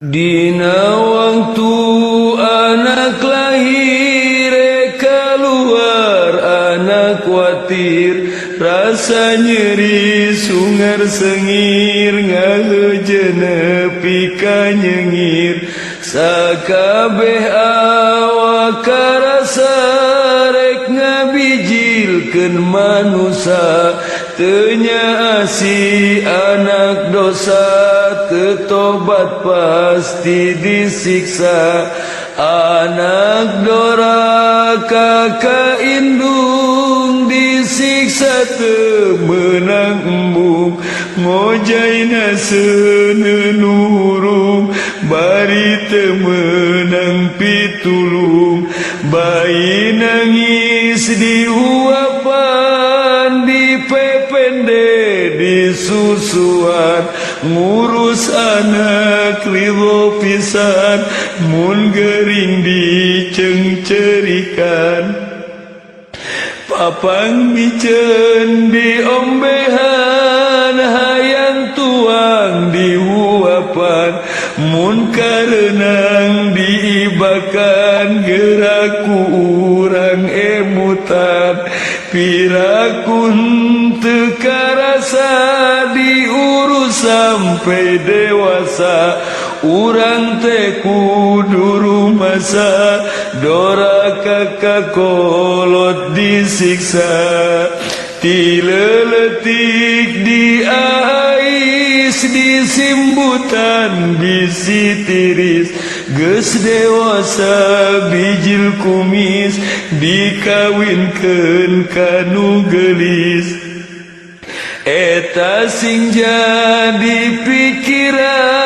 Dina waktu anak lahir, keluar anak kuatir, rasa nyeri sungar sengir, ngaheje nepi ka nyengir, sakabeh awak karasa rek ngabijilkeun manusa. Teu nyaah si anak dosa, teu tobat pasti disiksa. Anak doraka ka indung, disiksa teu meunang embung, ngojayna seuneu hurung, bari teu meunang pitulung. Bayi nangis dihuapan, dipepende disusuan, ngurus anak ridho pisan, mun gering dicengcerikan. Papang miceun diombehan, hayang tuang dihuapan, mun kareunang diibakan, geraku urang emutan. Piraku teu karasa, diurus sampai dewasa, urang teh kudu rumasa, doraka ka kolot disiksa. Ti leutik diais, disimbutan bisi tiris, geus dewasa bijil kumis, dikawinkeun ka nu geulis. Eta sing jadi pikiran,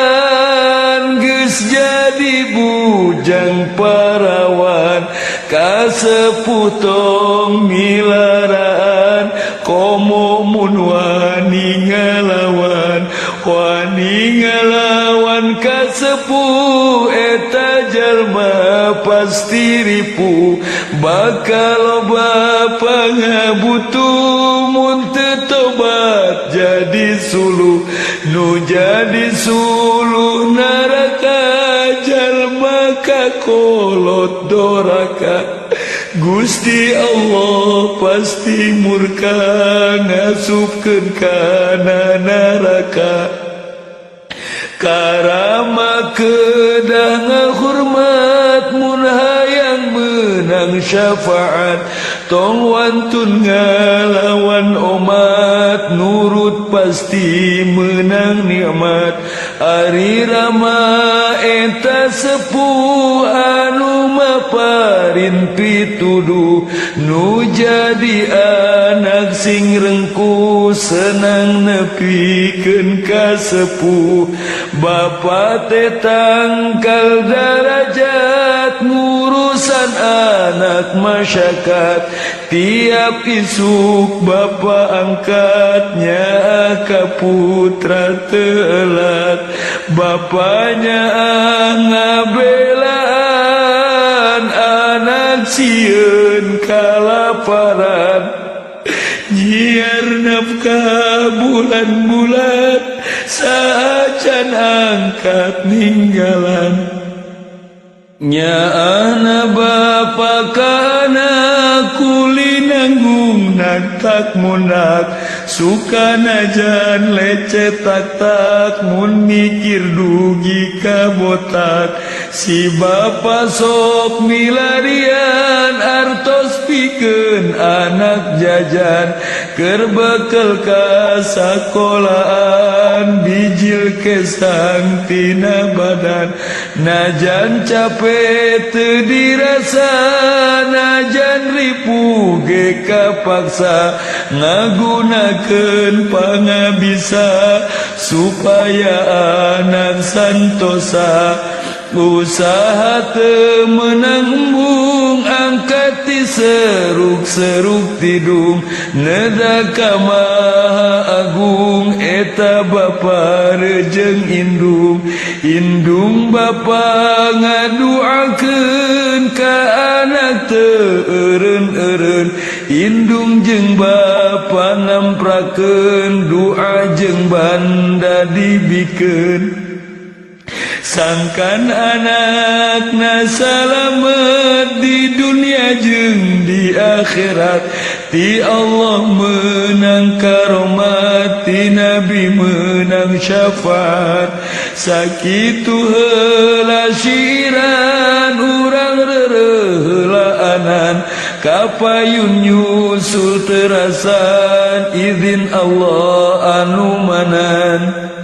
geus jadi bujang parawan, kasepuh tong milaraan, komo mun wani ngalawan. Wani ngalawan kasepuh, eta jalma pasti ripuh, bakal loba pangabutuh mun teu tobat jadi suluh. Nu jadi suluh neraka, jalma kakolot doraka, Gusti Allah pasti murka, ngasupkeun kana neraka. Karama kedah ngahormat, mun hayang menang syafaat, tong wantun ngalawan omat, nurut pasti menang nikmat. Ari Rama eta sepuh anu maparin pituduh, nu jadi anak sing rengkuh, senang nepikeun ka sepuh. Bapa teh tangkal darajat, ngurusan anak masyarakat, tiap isuk bapa angkatnya ka putra telat. Bapaknya ngabelaan anak, sieun kalaparan, nyiar nafkah bulan-bulan, saacan angkat ninggalan. Nyaahna bapa kana kuli nanggung tak munak, suka najan lecet tak tak, mun mikir dugi ka botak. Si bapa sok milarian artos pikeun anak jajan, keur bekel ka sakolaan, bijil kesang tina badan. Najan capek teu dirasa, najan ripuh ge kapaksa, ngagunakeun pangabisa supaya anak santosa. Usaha teu meunang embung, angkat ti seruk-seruk tidung, neda ka Maha Agung. Eta bapa rejeng indung, indung bapa ngaduakeun ka anak teu eureun-eureun, indung jeung bapa namprakeun, doa jeung banda dibikeun. Sangkan anakna salamet di dunia jeung di akhirat. Ti Allah menang karomat, ti Nabi menang syafaat. Sakitu heula syiiran urang, rereuheulaanan kapayun nyusul terasan izin Allah anu manan.